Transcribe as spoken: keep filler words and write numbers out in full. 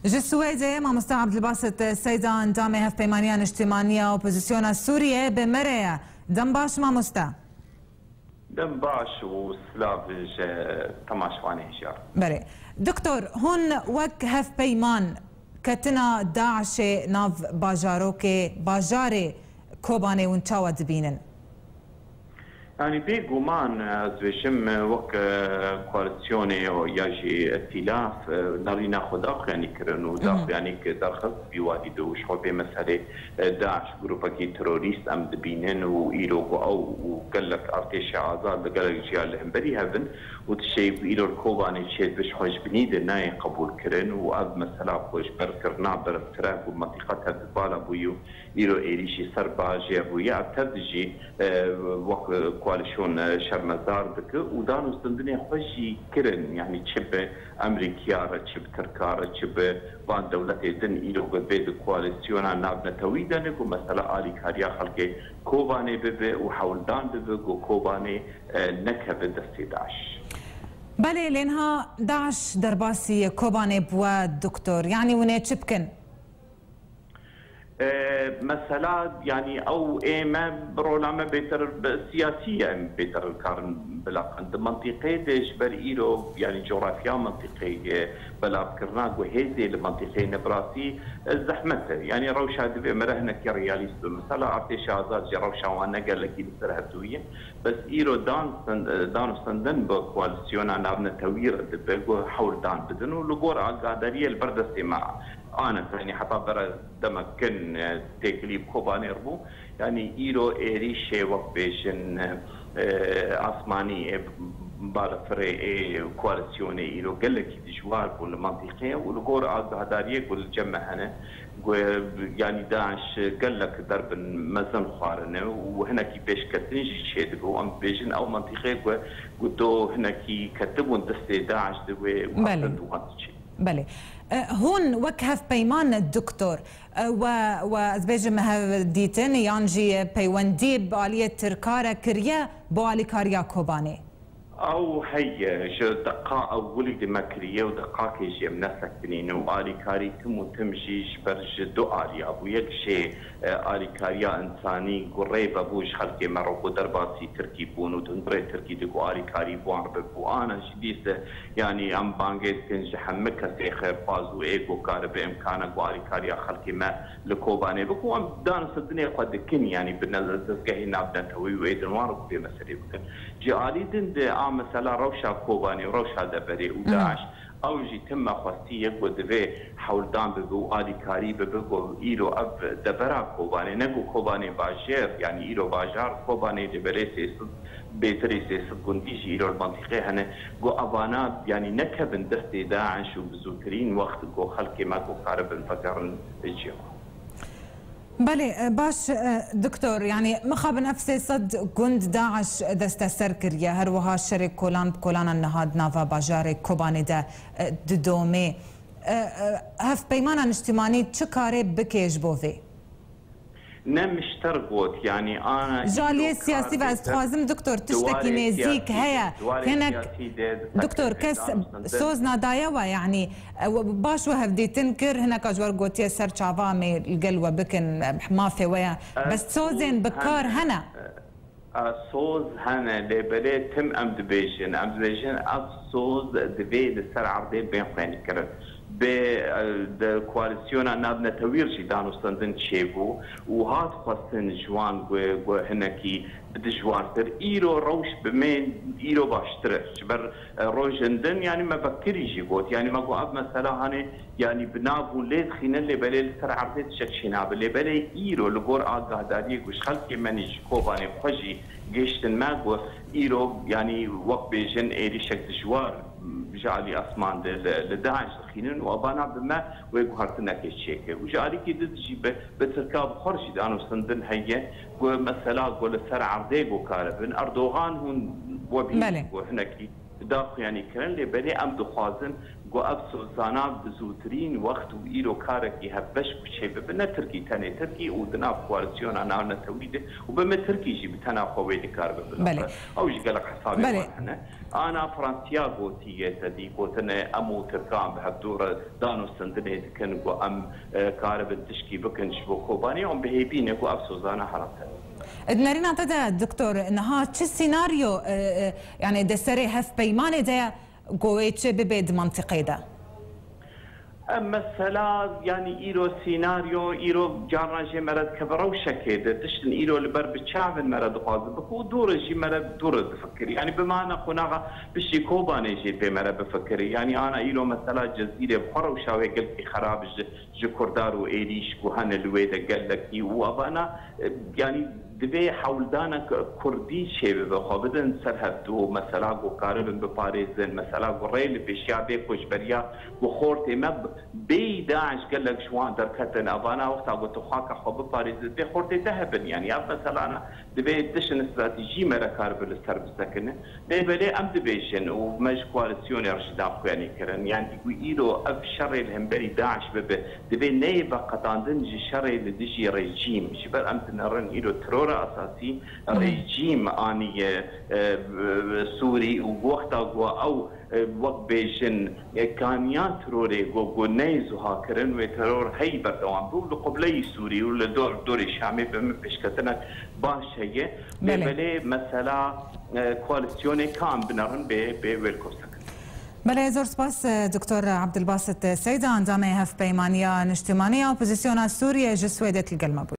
Ji Swêdê mamoste Abdulbasit Seyda, endamê Hevpeymaniya Niştimanî ya Opozisyona Sûriyê, bi me re ye. Dem baş mamoste. Dem baş û silav ji temaşevanê hişyar. Belê. Doktor, hûn wek hevpeyman ketina DAIŞê nav bajarokê, bajarê Kobanê hûn çawa dibînin? Yanî bêguman ez dibêjim wek koalîsyonê ya jî îtîlaf nerîna xwe daxuyanî kirin û daxuyanî ki derxist bi wadî de û ji xwe bê meselê DAIŞ grûpekî terorîst em dibînin û îro ku ew û gelek artêşa azad li gelek ciya li hemberî hev in û tiştê ku îro li Kobanê çêdibe ji xwe ji binî de nayê qebûlkirin û ev mesela xwe ji ber kirina berftir e ku mintîqa tevdibala bûyî û îro êrîşî ser bajêr bûye. Ev tev jî wek koalîsyon şermezar dike û dan û stendinê xwe jî kirin. Yanî çi bi Emerîkiya re, çi bi Tirka re, çi bi van dewletê din îro ku vê di koalîsyona navnetewî de ne ku mesela alîkariya xelkê Kobanê bibe û hewldan bibe ku Kobanê nekeve destê DAIŞ. Belê, lê niha DAIŞ derbasî Kobanê bûye doktor. Yanî hûn ê çi bikin? Mesela yanî ew ê me bi rola me bêtir siyasî ye, em bêtir karin bilaqin. Di mintîqê de ji ber îro yanî coğrafya mintîqê ye, belavkirina ku hêzê li mintîqê ne bi rastî zehmet e. Yanî rewşa divê mere hinekî realîst be. Mesela artêşa azad jî rewşa wan ne gelekî li ser hevdû ye. Bes îro dan stendin bi koalîsyona navnetewî re dibe ku hewldan bidin û li gor agadariyê li ber destê me Anet, yanî heta bere demek kin têkilî bi Kobanê re bû. Yanî îro êrîşê wek bêjin asmanî ê balafirê ê koalîsyonê îro gelekî dijwar bû li mantîqê û li gor agahdariyê ku li cem me hene, ku yanî DAIŞ gelek derbin mezin xwarine û hinekî pêşketin jî çêdibe û em dibêjin ew mantîqê ku ku do hinekî ketibûn destê DAIŞ de wê û hevdin di wan diçî. Belê. Hûn wek hevpeyman doktor, we, we ez bêjim hevdîtin yan jî peywendî bi aliyê Tirka re kiriye bo alîkariya Kobanê? Ew heye, ji deqa ewilî de me kiriye û deqakê jî em nesekinîne û alîkarî tim û tim jî ji ber ji du aliya bû. Yek jê alîkariya însanî ku rê vebû ji xelkê me re ku derbasî Tirkî bûn û di hundirê Tirkî de ku alîkarî bi wan re bibû. Ana jî dîse, yanî em bangê dikin ji hemî kesê xêrxwaz û ê ku karibe îmkana ku alîkariya xelkê me li Kobanê bike û em dan û stendinê xwe dikin, yanî bi ne-, dezgehê navnetewî û ê din wan re ku vê meselê bikin. Ji alî din de a mesela rewşa Kobanê û rewşa Deberê û DAIŞ, ew jî tim me xwestiye ku divê hewldan bibe û alîkarî bibe ku îro ev debera Kobanê, ne ku Kobanê bajêr, yanî îro bajar Kobanê lê belê sê sed, bêtirî sê sed gundî jî îro li mantîqê hene, ku evana yanî nekevin destê DAIŞ û bi zûtirîn wext ku xelkê me ku karibin vegerin ciya xwe. Belê, e, baş, e, doktor, yanî mixabin ev sê sed gund DAIŞ desteser kiriye, her wiha şerê kolan bi kolanan niha di nava bajarê Kobanê de, e, didomê. E, e, Hevpeymana Niştimanî çi karê bike ji bo vê? Ne mişter got, yanî ana Ji aliyê siyasî ve ez dixwazim, doktor, tiştekî nêzîk heye. Hinek, doktor, kes soz nadaye we, yanî, e, we, baş we hevdîtin kir, hineka ji we gotiye ser çava em ê li gel we bikin, e, mafê we ye. Bes sozên bi kar hene. Soz hene, lê belê tim em dibêjin. Em dibêjin ev soz divê li ser erdê bên xwênekirin. Bi, e, di koalîsyona navnetewî re jî danûstendin çêbû û hat xwestin ji wan ku, ku hinekî bi dijwartir. Îro rewş bi me îro baştir e. Ji ber, e, rojên din, yanî me vekirî jî got. Yanî me got ev mesela hanê, yanî bi nav hûn lê dixînin, lê belê li ser erdê tiştek çênabe. Lê belê îro li gor agahdariyê ku ji xelkê me nî ji Kobanê xwe jî gihiştin me, ku îro, yanî wek bêjin êrîşek dijwar ji alî esman de li, li DAIŞ dixînin û evana bi me wê guhertinekê çêke. Û ji alîkî din jî bi, bi Tirka bi xwe re jî danûstendin heye, ku mesela ku li ser erdê ku karibin, Erdogan hûn we bînin ku hinekî daxuyanî kirin, lê belê em dixwazin ku ev sozana bi zûtirîn wext û îro karekî hevbeş ku çêbibe, ne Tirkî, tenê Tirkî û di nav koalîsyona navnetewî de û bi me Tirkî jî bi tena xwe wê dikaribe bilaqe. Ew jî gelek hesabê wan hene. Ana Fransiya gotiye te dî, gotine em û Tirkan bi hevdû re danûstendinê dikin ku em, e, karibin tişkî bikin ji bo Kobanê, em bi hêvî ne ku ev sozane herin ser. Di nerîna te de, Doktor, niha çi sînaryo, e, e, yani di serê hevpeymanê de ye ku wê çi bibe di mentiqê de? Em mesela, yani îro sînaryo, îro carna jê me re dikeve rewşekê de, tiştin îro li ber bi çavên me re dixwazin bike û dûre jî me re dûre difikir. Yani bi mana qonaxa piştî Kobanê jê pê me re bifikirî. Yani ana îro mesela Cezîrê bi xwe rewşa wê gelkî xerab ji, ji Kurdar û êrîş ku hene li wê de gelekî û evana, e, yani divê hewldanek Kurdî çêbibe, xwe bidin ser hevdû, mesela ku karibin biparêzin, mesela ku rê li pêşiya bê ku ji beriya ku xortê me bêyî DAIŞ gelek ji wan derketin. Evana wexta ku tu xaka xwe biparêzin, bê xortê te hebin. Yani ev meselana divê tiştin stratejî me re karibe li ser bisekine. Lê belê em dibêjin û me ji koalîsyonê re jî daxuyanî kirin. Yani ku îro ev şerê li hemberî DAIŞ bibe, divê neyê veqetandin ji şerê li dijî rejîm. Ji ber em dinerin îro terora esasî rejîm aniye, e, Sûrî û wexta ku ew, e, wek bêjin, e, kaniya terorê ku, ku neyê zuha kirin, wê teror hey berdewam bû li qubleyî Sûrî û li dor, dorê Şamê bi min pêşketinek baş heye. Lê belê. Belê mesela, e, koalîsyonê ka em binerin bê, bê wêlkosekin. Belê, zor spas, e, Doktor Abdulbasit Seyda, endamê Hevpeymaniya Niştimanî ya Opozisyona Sûriyê ji Swêdê li gel me bû.